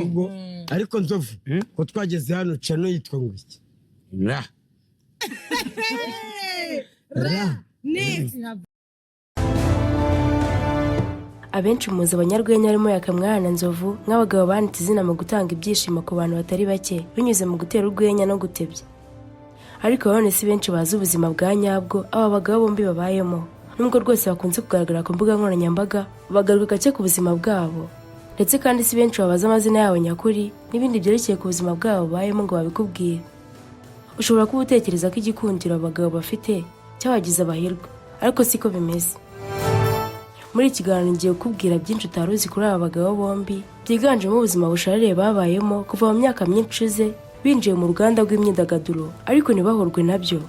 Ahubwo ariko Nzovu, ko twageze hano, channel yitwa ngo iki? Ra. Ra. Ni Abenshi muzi abanyarwenya harimo Yakamwana na Nzovu nk'abagabo banditse izina mu gutanga ibyishimo ku bantu batari bake binyuze mu gutera urwenya no gutebya. Ariko nanone si benshi bazi ubuzima bwa nyabwo aba bagabo bombi babayemo. Nubwo rwose bakunze kugaragara ku mbuga nkoranyambaga, bagaruka gake ku buzima bwabo. Ndetse kandi si benshi babaza amazina yabo nyakuri n'ibindi byerekeye ku buzima bwabo babayemo ngo babikubwire. Ushobora kuba utekereza ko igikundiro abagabo bafite cyabagize abahirwe, ariko siko bimeze. Muri iki kiganiro ngiye kukubwira byinshi utari uzi kuri aba bagabo bombi, byiganjemo ubuzima bushaririye babayemo kuva mu myaka myinshi ishize binjiye mu ruganda rw'imyidagaduro, ariko ntibahurwe nabyo.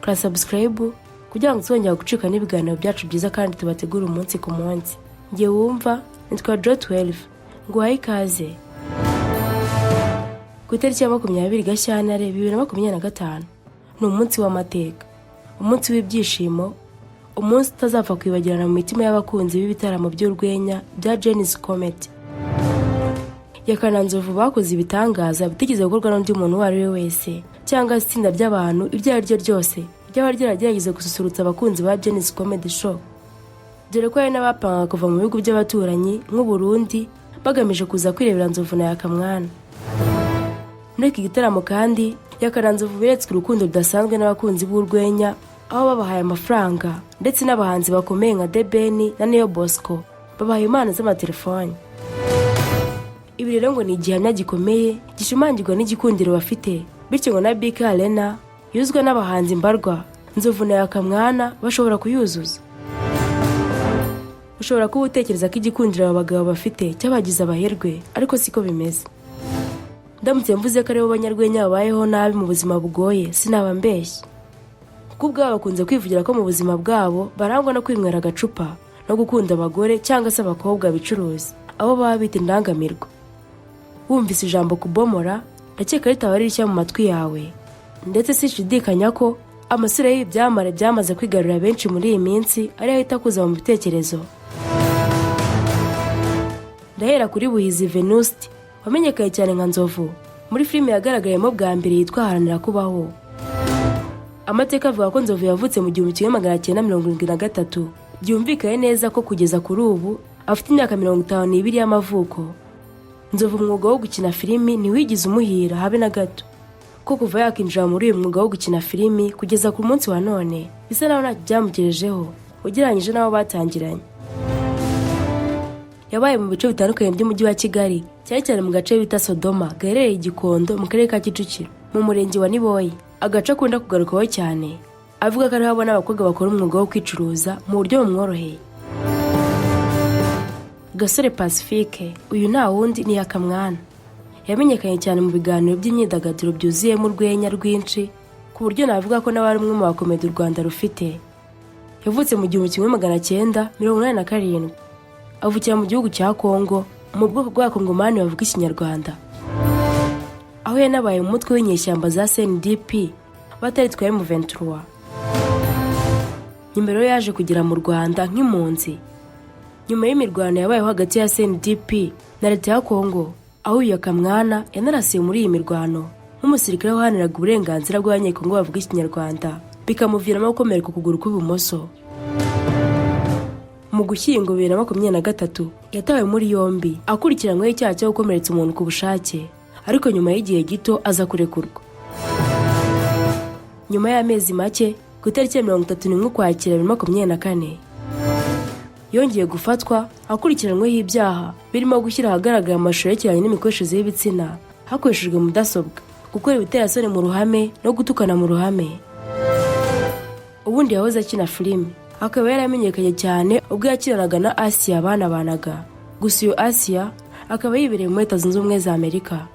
Kora subscribe kugira ngo tuzongera gucika n'ibiganiro byacu byiza kandi tubategura umunsi ku munsi. Ngiye wumva nitwa Jo 12, nguhaye ikaze. Ku itariki ya 20 Gashyantare 2025 ni umunsi w'amateka, umunsi w'ibyishimo, umunsi utazapfa kwibagirana mu mitima y'abakunzi b'ibitaramo by'urwenya bya Gen-Z Comedy. Yaka na Nzovu bakoze ibitangaza bitigeze gukorwa n'undi muntu uwo ari we wese cyangwa se itsinda ry'abantu iryo ari ryo ryose ryaba ryaragerageza gususurutsa abakunzi ba Gen-Z Comedy Show, dore ko hari n'abapangaga kuva mu bihugu by'abaturanyi nk'u Burundi bagamije kuza kwirebera Nzovu na Yakamwana. Muri iki gitaramo kandi, Yaka na Nzovu beretswe urukundo rudasanzwe n'abakunzi b'urwenya, aho babahaye amafaranga, ndetse n'abahanzi bakomeye nka The Ben na Niyo Bosco babaha impano z'amatelefoni. Ibi rero ngo ni igihamya gikomeye gishimangirwa n'igikundiro bafite, bityo ngo na BK Arena yuzwa n'abahanzi mbarwa, Nzovu na Yakamwana bashobora kuyuzuza. Ushobora kuba utekereza ko igikundiro aba bagabo bafite cyabagize abaherwe, ariko siko bimeze. Ndamutse mvuze ko aribo banyarwenya babayeho nabi mu buzima bugoye, sinaba mbeshye, kuko ubwabo bakunze kwivugira ko mu buzima bwabo barangwa no kwinywera agacupa no gukunda abagore cyangwa se abakobwa bicuruza, abo baba bita indangamirwa. Wumvise ijambo kubomora, ndakeka ritaba ari rishya mu matwi yawe. Ndetse sinshidikanya ko amasura y'ibi byamamare byamaze kwigarurira benshi muri iyi minsi ariyo ahita akuza mu bitekerezo. Ndahera kuri Buhizi Venuste wamenyekanye cyane nka Nzovu muri filime yagaragayemo bwa mbere yitwa Haranira Kubaho. Amateka avuga ko Nzovu yavutse mu 1973. Byumvikane neza ko kugeza kuri ubu afite imyaka 52 y'amavuko. Nzovu umwuga wo gukina filimi ntiwigeze umuhira habe na gato, ko kuva yakinjira muri uyu mwuga wo gukina filimi kugeza ku munsi wa none bisa naho ntacyo byamugejejeho ugereranyije n'abo batangiranye. Yabaye mu bice bitandukanye by'umujyi wa Kigali, cyane cyane mu gace bita Sodoma gaherereye i Gikondo mu karere ka Kicukiro, mu murenge wa Niboyi, agace akunda kugarukaho cyane avuga ko ariho abona abakobwa bakora umwuga wo kwicuruza mu buryo bumworoheye. Gasore Pacifique, uyu nta wundi ni Yakamwana. Yamenyekanye cyane mu biganiro by'imyidagaduro byuzuyemo urwenya rwinshi, ku buryo navuga ko nawe ari umwe mu bakomedi u Rwanda rufite. Yavutse mu 1987, avukira mu gihugu cya Kongo mu bwoko bw'Abakongomani bavuga Ikinyarwanda, aho yanabaye mu mutwe w'inyeshyamba za CNDP bataritwaye mu 23. Nyuma rero yaje kugera mu Rwanda nk'impunzi nyuma y'imirwano yabayeho hagati ya CNDP na leta ya Kongo, aho uyu Yakamwana yanarasiwe muri iyi mirwano nk'umusirikare waharaniraga uburenganzira bw'Abanyekongo bavuga Ikinyarwanda, bikamuviramo gukomereka ukuguru kw'ibumoso. Mu Gushyingo 2023 yatawe muri yombi akurikiranyweho icyaha cyo gukomeretsa umuntu ku bushake, ariko nyuma y'igihe gito aza kurekurwa. Nyuma y'amezi make, ku itariki ya 31 Ukwakira 2024, yongeye gufatwa akurikiranyweho ibyaha birimo gushyira ahagaragara amashusho yerekeranye n'imikoreshereze y'ibitsina hakoreshejwe mudasobwa, gukora ibiterasoni mu ruhame no gutukana mu ruhame. Ubundi yahoze akina filime, akaba yaramenyekanye cyane ubwo yakinanaga na Asiya banabanaga. Gusa iyo Asiya akaba yibereye muri Leta Zunze Ubumwe za Amerika,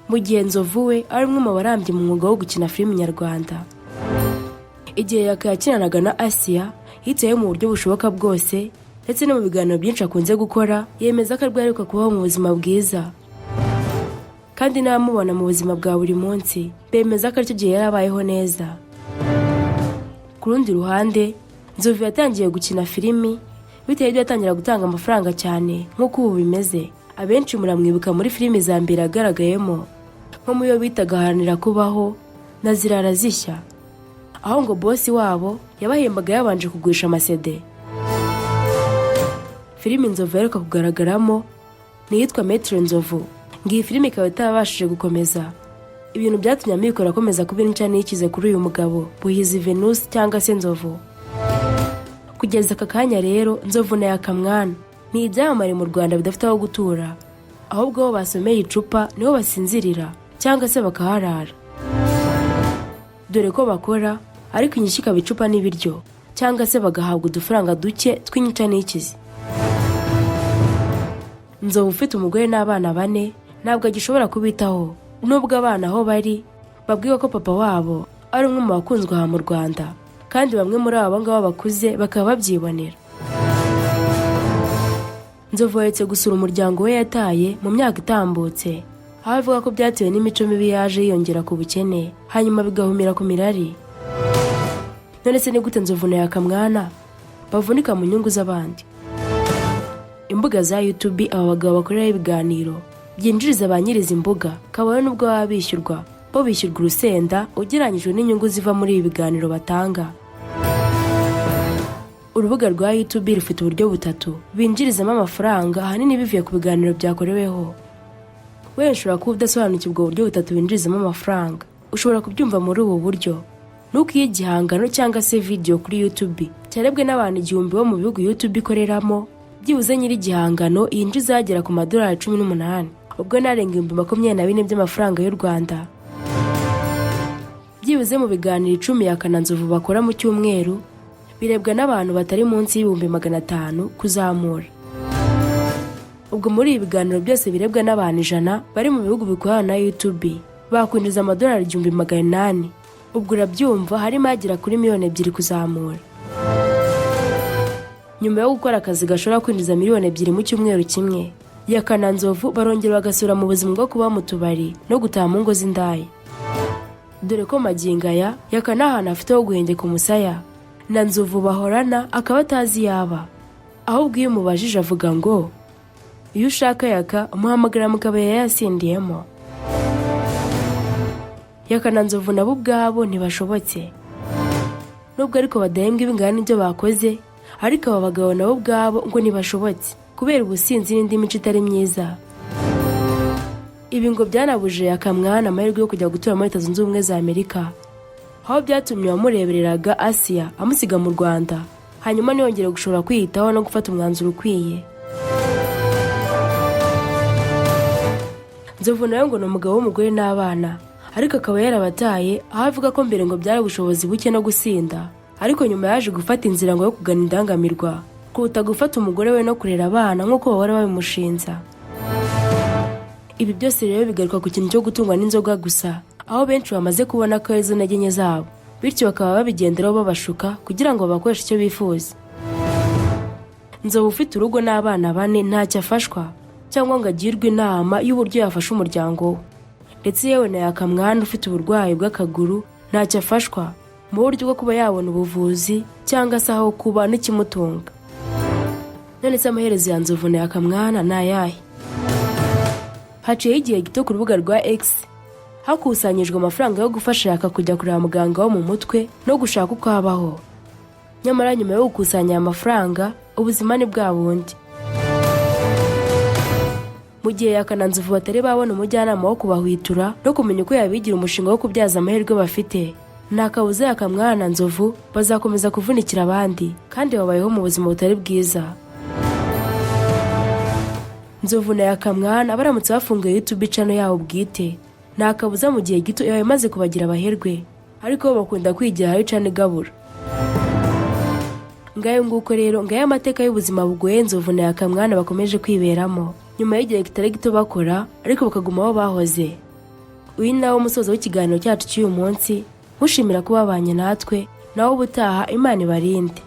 mu gihe Nzovu we ari umwe mu barambye mu mwuga wo gukina filime nyarwanda. Igihe Yaka yakinanaga na Asiya, yitayeho mu buryo bushoboka bwose, ndetse no mu biganiro byinshi akunze gukora yemeza ko aribwo aheruka kubaho mu buzima bwiza, kandi n'abamubona mu buzima bwa buri munsi bemeza ko aricyo gihe yari abayeho neza. Ku rundi ruhande, Nzovu yatangiye gukina filimi bitewe n'ibyo yatangira gutanga amafaranga cyane nk'uko ubu bimeze. Abenshi muramwibuka muri filimi za mbere yagaragayemo, nko mu yo bitaga Haranira Kubaho na Zirara Zishya, aho ngo bosi wabo yabahembaga yabanje kugurisha amasede. Filimi Nzovu aheruka kugaragaramo ni iyitwa Maître Nzovu. Ngo iyi filimi ikaba itabashije gukomeza, ibintu byatumye amikoro akomeza kuba inca n'ikize kuri uyu mugabo Buhizi Venus cyangwa se Nzovu. Kugeza aka kanya rero, Nzovu na Yakamwana ni ibyamamare mu Rwanda bidafite aho gutura, ahubwo aho basomeye icupa niho basinzirira cyangwa se bakaharara, dore ko bakora ariko inyishyu ikaba icupa n'ibiryo, cyangwa se bagahabwa udufaranga duke tw'inyica n'ikizi. Nzovu ufite umugore n'abana bane ntabwo agishobora kubitaho, nubwo abana aho bari babwiwe ko papa wabo ari umwe mu bakunzwe aha mu Rwanda, kandi bamwe muri abo ngabo bakuze bakaba babyibonera. Nzovu aherutse gusura umuryango we yataye mu myaka itambutse, aho avuga ko byatewe n'imico mibi yaje yiyongera ku bukene, hanyuma bigahumira ku mirari. None se ni gute Nzovu na Yakamwana bavunika mu nyungu z'abandi? Imbuga za YouTube aba bagabo bakoreraho ibiganiro byinjiriza ba nyirizi imbuga, kabone n'ubwo baba bishyurwa, bo bishyurwa urusenda ugereranyijwe n'inyungu ziva muri ibi biganiro batanga. Urubuga rwa YouTube rufite uburyo butatu binjirizamo amafaranga, ahanini bivuye ku biganiro byakoreweho. Wenda ushobora kuba udasobanukiwe ubwo buryo butatu binjirizamo amafaranga. Ushobora kubyumva muri ubu buryo: nuko iyo igihangano cyangwa se video kuri YouTube cyarebwe n'abantu 1000 bo mu bihugu YouTube ikoreramo, byibuze nyiri igihangano yinjiza yagera ku madolari 18, ubwo narenga 24,000 by'amafaranga y'u Rwanda. Byibuze mu biganiro 10 Yaka na Nzovu bakora mu cyumweru birebwa n'abantu batari munsi y'ibihumbi 500 kuzamura. Ubwo muri ibi biganiro byose birebwa n'abantu 100 bari mu bihugu bikorana na YouTube, bakwinjiza amadolari 1800. Ubwo urabyumva, harimo agera kuri miliyoni 2 kuzamura. Nyuma yo gukora akazi gashobora kwinjiza miliyoni 2 mu cyumweru kimwe, Yaka na Nzovu barongera bagasubira mu buzima bwo kuba mu tubari no gutaha mu ngo z'indaya, dore ko magingo aya Yaka nta hantu afite ho guhengeka umusaya, na Nzovu bahorana akaba atazi yaba. Ahubwo iyo umubajije avuga ngo iyo ushaka Yaka umuhamagara mu kabari yayasindiyemo. Yaka na Nzovu nabo ubwabo ntibashobotse, nubwo ariko badahembwa ibingana n'ibyo bakoze. Ariko aba bagabo nabo ubwabo ngo ntibashobotse kubera ubusinzi n'indi mico itari myiza. Ibi ngo byanabujije Yakamwana amahirwe yo kujya gutura muri Leta Zunze Ubumwe za Amerika, aho byatumye uwamurebereraga Asiya amusiga mu Rwanda, hanyuma ntiyongere gushobora kwiyitaho no gufata umwanzuro ukwiye. Nzovu nawe ngo ni umugabo w'umugore n'abana, ariko akaba yarabataye, aho avuga ko mbere ngo byari ubushobozi buke no gusinda, ariko nyuma yaje gufata inzira ngo yo kugana indangamirwa kuruta gufata umugore we no kurera abana nk'uko bahora babimushinza. Ibi byose rero bigaruka ku kintu cyo gutungwa n'inzoga gusa, aho benshi bamaze kubona ko arizo ntege nke zabo, bityo bakaba babigenderaho babashuka kugira ngo babakoreshe icyo bifuza. Nzovu ufite urugo n'abana bane ntacyo afashwa cyangwa ngo agirwe inama y'uburyo yafasha umuryango we, ndetse yewe na Yakamwana ufite uburwayi bw'akaguru ntacyo afashwa mu buryo bwo kuba yabona ubuvuzi cyangwa se aho kuba n'ikimutunga. None se amaherezo ya Nzovu na Yakamwana ni ayahe? Haciyeho igihe gito ku rubuga rwa X hakusanyijwe amafaranga yo gufasha Yaka kujya kureba muganga wo mu mutwe no gushaka uko abaho. Nyamara nyuma yo gukusanya aya mafaranga, ubuzima ni bwa bundi. Mu gihe Yaka na Nzovu batari babona umujyanama wo kubahwitura no kumenya uko yabigira umushinga wo kubyaza amahirwe bafite, nta kabuza Yakamwana na Nzovu bazakomeza kuvunikira abandi kandi babayeho mu buzima butari bwiza. Nzovu na Yakamwana baramutse bafunguye YouTube channel yabo bwite, nta kabuza mu gihe gito yaba imaze kubagira abaherwe, ariko bo bakunda kwigira aho icana igabura. Ngayo nguko rero, ngayo amateka y'ubuzima bugoye Nzovu na Yakamwana bakomeje kwiberamo nyuma y'igihe kitari gito bakora ariko bakaguma aho bahoze. Uyu ni nawo musozo w'ikiganiro cyacu cy'uyu munsi. Mushimira kuba babanye natwe nawe ubutaha. Imana ibarinde.